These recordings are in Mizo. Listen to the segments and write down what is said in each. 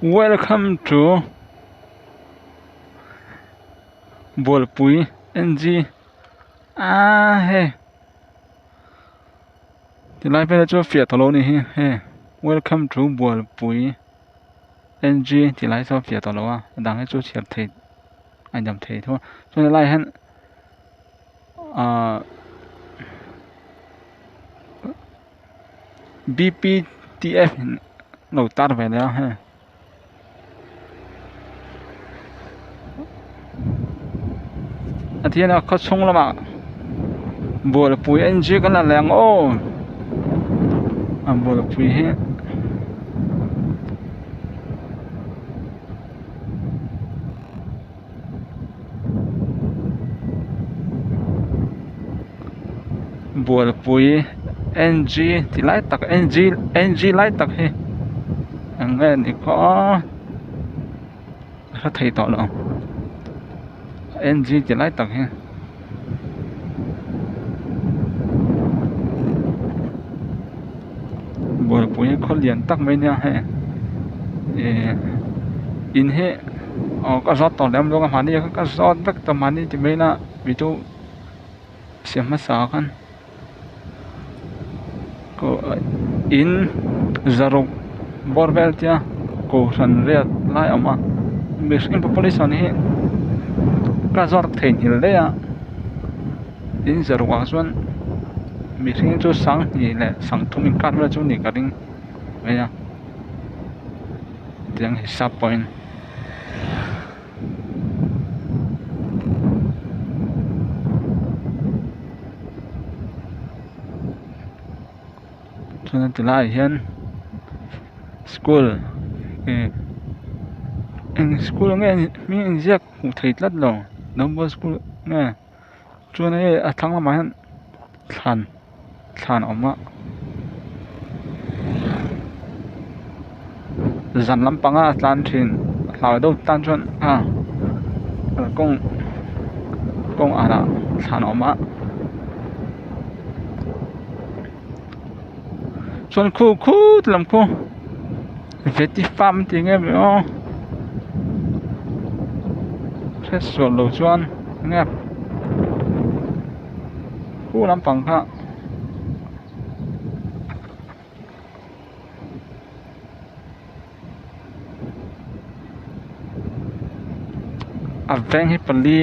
Welcome to Bualpui N G aa hei tilai vel chu a fiah tawh lo a nih hi hei welcome to Bualpui N G tih lai chu a fiah tawh lo a a dang hi chu chhiar theih a inzam thei tho a chuan helaiah hian ahh B P T F lo tar ve leh a hei. A thian a khaw chhung lamah bualpui a inziak a la leh ang aw a bualpui hi. Bualpui N G ti lai tak N G N G lai tak hi eng nge ni khaw a hre thei tawh lo N G ti lai tak hi. Bualpui khaw lian tak mai nia hei ih in hi aw ka zawt tawh lem lo a mahni ka zawt vek tawh mahni ti mai ila mi chu siam hmasa khan in zaruk bawr vel tia kohhran riat lai a awm a mihring population hi ka zawt theihnghilh daih a in zaruk ah chuan mihring chu sanghnih leh sangthum inkar vel chu a nih ka ring mai a tiang hisap pawhin. Chuan ti laiah hian school ih eng school nge a nih hming inziak hmuh theih tlat lo Don school nge chuan hei a thlang lamah hian thlan thlan a awm a zan lampanga a tlan thin a hlau deuh tan chuan a kalkawng kawng arah thlan a awm a chuan khu khut lam khu veti farm tih nge maw aw hriatsual loh chuan enge khu lampang kha. A veng hi pali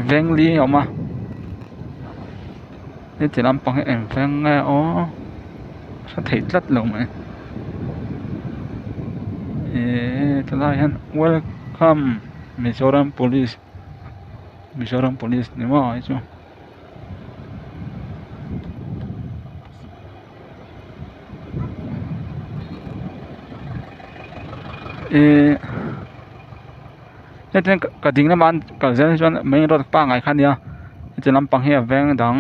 veng li a awm a heti lampang hi eng veng nge aw hre thei tlat lo mai ihh tilai ah hian welcome Mizoram police Mizoram police ni maw hei chu. Ihh hetiang ka ding lamah an kal zel hi chuan main road pangngai kha a nia heti lampang hi a veng dang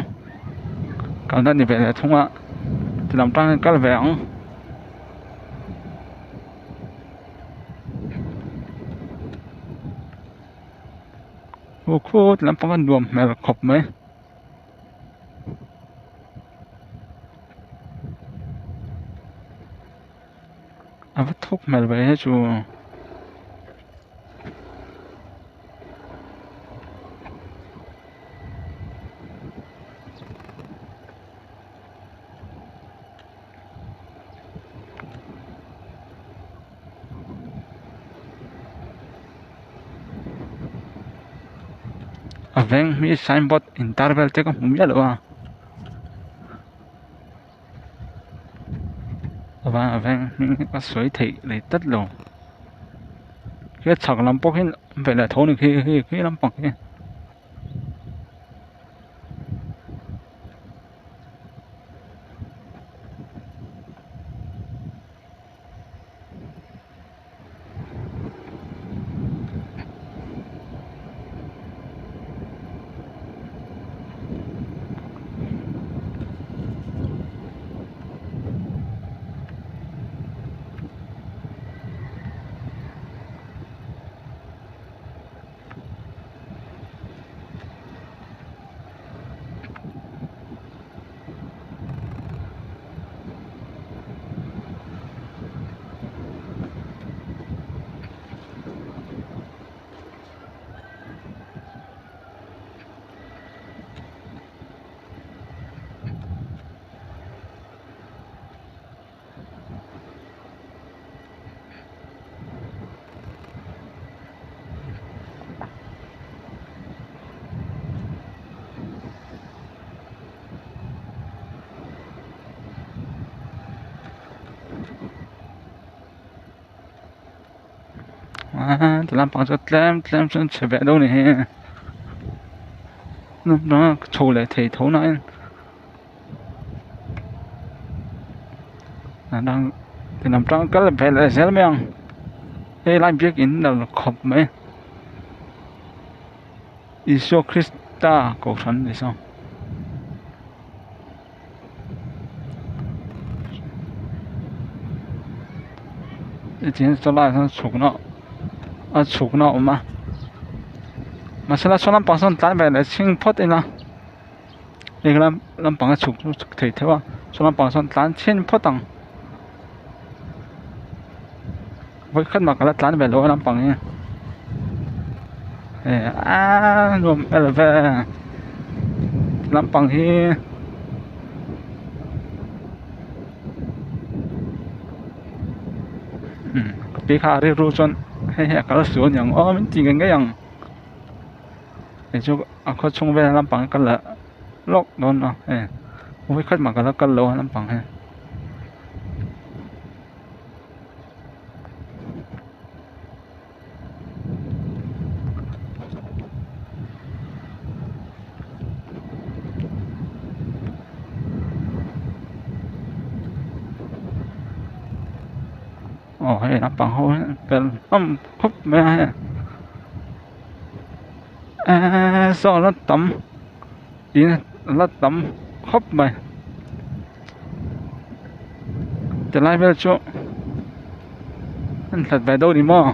kalna a ni ve leh thung a ti lam tang hian kal ve ang. Aw khaw ti lampang a nuam hmel khawp mai. A va thawk hmel ve he chu. A veng hi signboard intar vel te ka hmu miah lo a a veng hming hi ka sawi theih leh tlat lo he chhak lam pawh hi ve leh tho a ni khi khi khi lampang hi. Aaa ti lampang chu tlem tlem chuan chhe ve deuh a ni hi chho leh thei tho na in ti lam tang kal ve leh zel mai ang hei lai biakin lo khawp mai Isua Krista kohhran a ni saw. Tihian chulaiah sawn chhukna a chhukna a awm a mahse saw lampang sawn tlai ve leh chhing phawt ila hei lam lampang a chhuk chu chhuk thei theuh a saw lampang sawn tlan chhin phawt ang vawikhat mah ka la tlan ve lo a lampang hi aaa nuam hmel ve lampang hi. Ka pi kha a rilru chuan hei hi a kal sual aniang aw min ti ngei ngei ang kei chu a khaw chhung vel lampang hi ka la lawk dawn a hei vawikhat mah ka la kal lo a lampang hi. Aw hei naupang ho hi an fel hlawm khawp mai a hei eee saw la tam in la tam khawp mai tilai vel chu an hlat ve deuh a ni maw.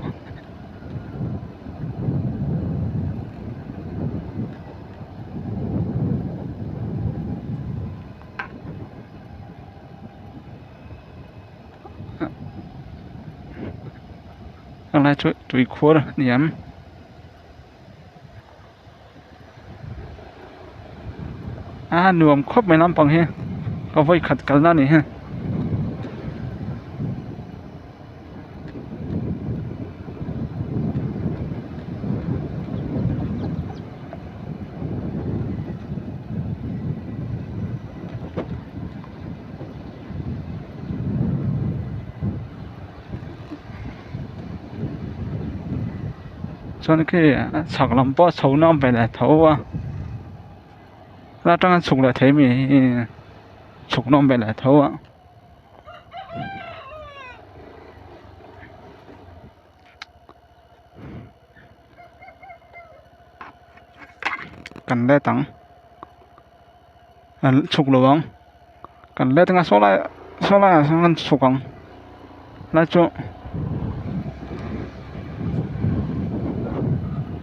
Helai chu tuikhur a ni ang. A nuam khawp mai lampang hi ka vawi khat kalna a ni hi. Chuan khi a chhak lam pawh a chho na ve leh tho a la atanga chhuk leh thei mi hi chhuk nawm ve leh tho a. Kan let ang an chhuk lo ang kan let anga saw lai saw laiah sawn kan chhuk ang lai chu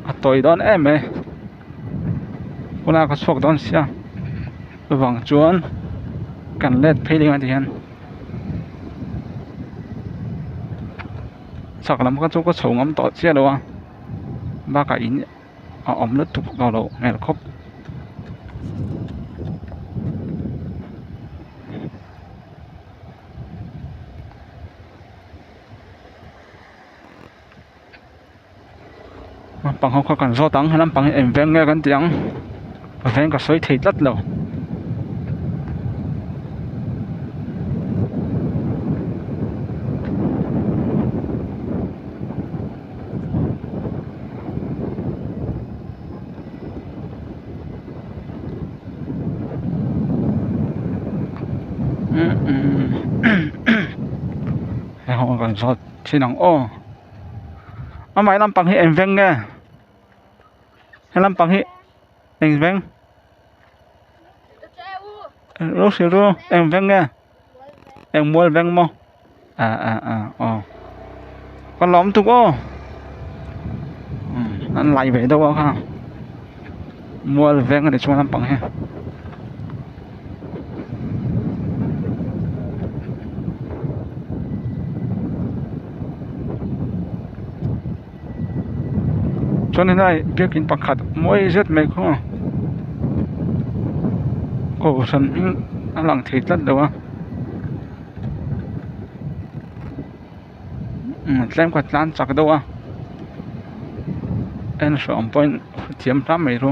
a tawi dawn em mai khawlai ka chhuak dawn sia chuvang chuan kan let phei ding a tihian. Chak lam kha chu ka chho ngam tawh chiah lo a bakah in a awm lutuk tawh loh hmel khawp. Naupang ho kha kan zawt ang naupang hi eng veng nge kan tih ang veng ka sawi thei tlat lo. Heng ho kan zawt thin ang aw. Amah lampang hi eng veng nge he lampang hi eng veng ro hrilh ru eng veng nge eng mual veng maw ah ah ah aw ka lawm tuk aw an lai ve deuh a kha mual veng a ni chuan lampang hi. Chuan helai biakin pakhat mawi zet mai khaw kohhran hming a lang thei tlat lo a tlem kha tlan chak deuh a en hreawm pawhin thiam hram mai ru.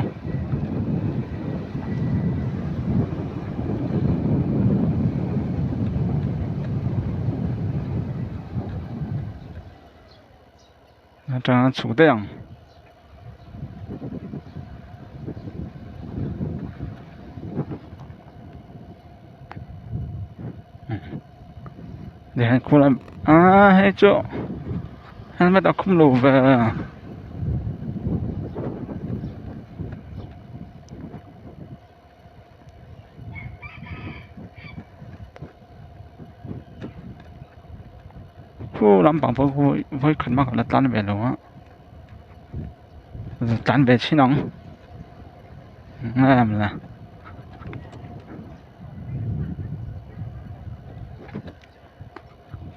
Atanga chhuk daih ang. Tihian khulai aaa hei chu helmet a khum lo ve. Khu lampang pawh khu vawikhat mah ka la tlan ve lo a tlan ve chhin ang em le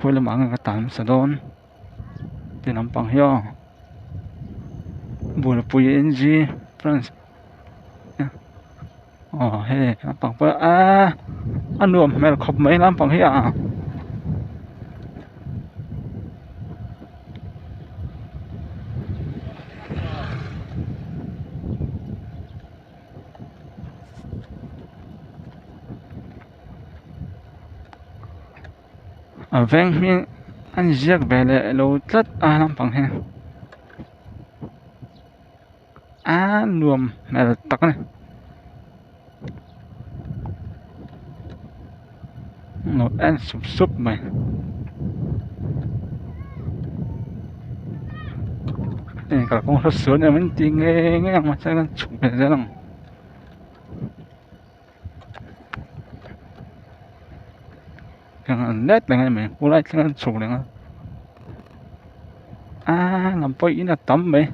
khawi lamah nge ka tlan hmasa dawn ti lampang hi aw bualpui N G branch. Aw hei lampang pawh aaa a nuam hmel khawp mai lampang hi a a veng hi a inziak ve leh lo tlat a lampang hi. A nuam hmel tak a ni lo en sup sup mai heng kalkawng hla sual em an ti ngei ngei ang mahse kan chhuk ve zel ang an let reng a ni mai khulai thleng an chhuk reng a aaa lam pawh in a tam mai.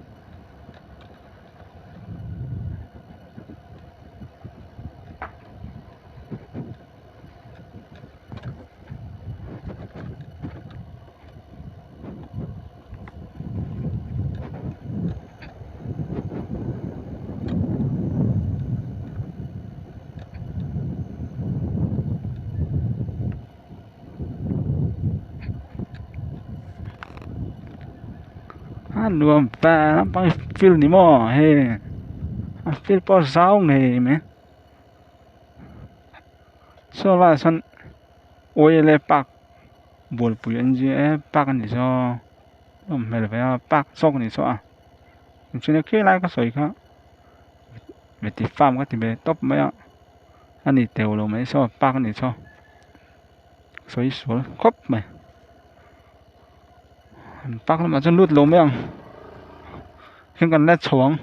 A nuam ve lampang hi field ni maw hei a field pawh a zau ngei mai saw laiah sawn oil park bualpui an zia e park a ni saw a awm hmel ve a park zawk a ni saw a engtin nge khilai ka sawi kha meti farm ka ti ve tawp mai a a ni teuh lo mai saw park a ni saw sawi sual khawp mai park lamah chuan lut lo mai ang heng kan let chho ang.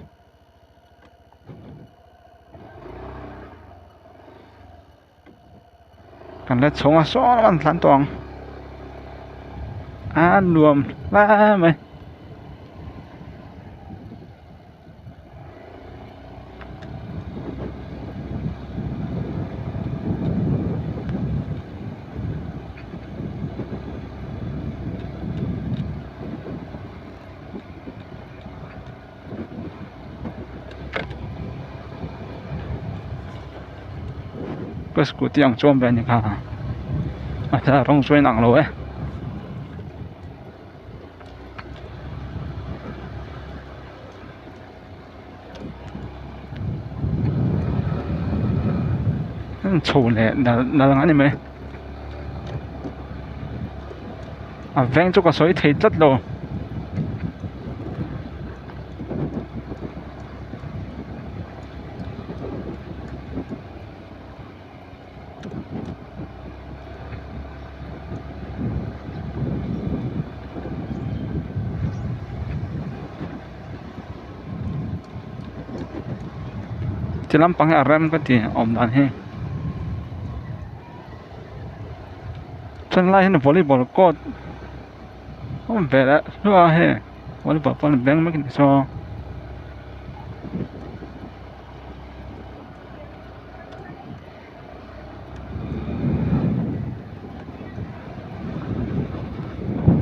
Kan la chhawng a saw an tlan tawh ang a nuam hle mai. Ka scooty ang chuan ve a ni kha a thla rawng chu a inang lo e. Chho leh dal dal ang a ni mai a veng chu ka sawi thei tlat lo. Ti lampang hi a rem ka ti awm dan hi chuan lai hian volleyball court awm ve leh hluah a hei volleyball pawh an beng mek a ni saw.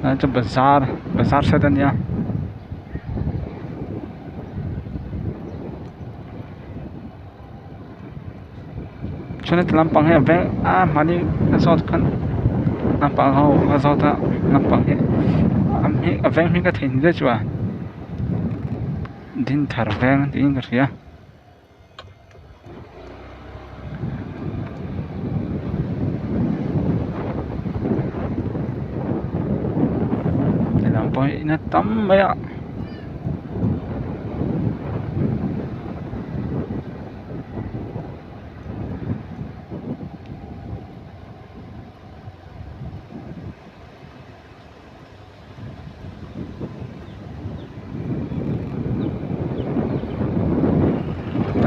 Lai chu bazar bazar set a nia chuan heti lampang hi a veng a mahni a zawt khan lampang ho a zawt a lampang hi a veng hming ka theihnghilh daih chu a Dinthar veng tiin ka hria. Helam pawh hi in a tam mai a.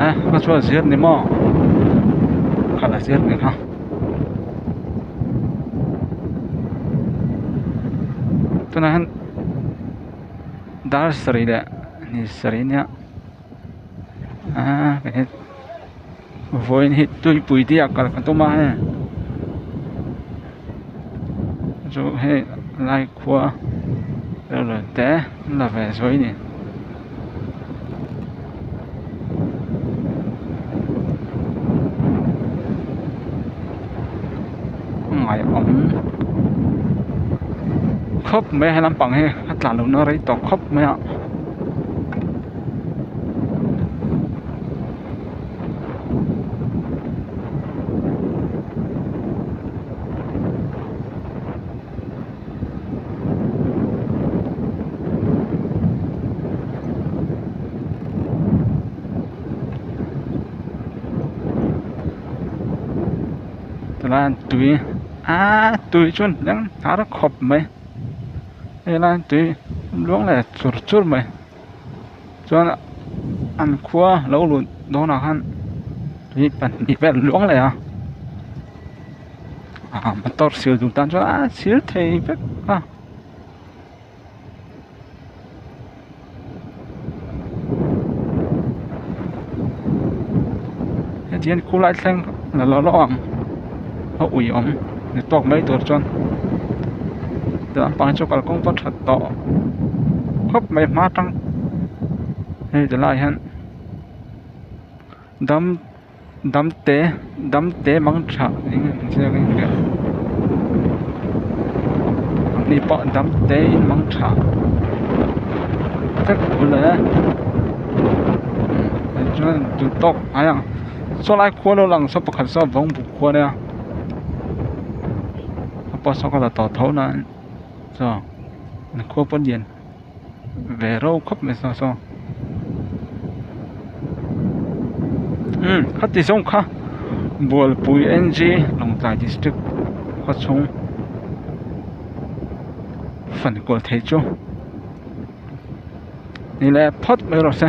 Eh kha chu a zir ni maw khalh a zir ni kha. Tunah hian dar sarih leh ni sarih nia aaa vawiin hi tuipui te ah kal ka tum a hei chu hei lai khua rel te an la ve zuai a ni. Ngaihawm khawp mai a he lampang hi a tlan lohna rei tawh khawp mai a. Tilai tui aaa tui chuan eng har khawp mai helai tui luang leh chur chur mai chuan an khua lo luh dawnah khan tui pahnih vel luang leh a ah motor sil duh tan chuan a sil thei vek a. Heti hian khulai thleng la lo lo ang a ui awm ni tawk mai tur chuan ti lampang hi chu kalkawng pawh that tawh khawp mai hma tang hei ti lai hian dam dam te dam te mang tha ni pawh dam te in mang tha vek ule chuan duh tawk mai ang saw lai khua lo lang saw pakhat saw vawng buk khua nia a pawh saw ka la tawh tho na saw an khua pawh lian. Ve rau khawp mai saw saw umm khati zawng kha Bualpui N G Lawngtlai district khaw chhung fan kual thei chu ni leh phawt mai rawh se.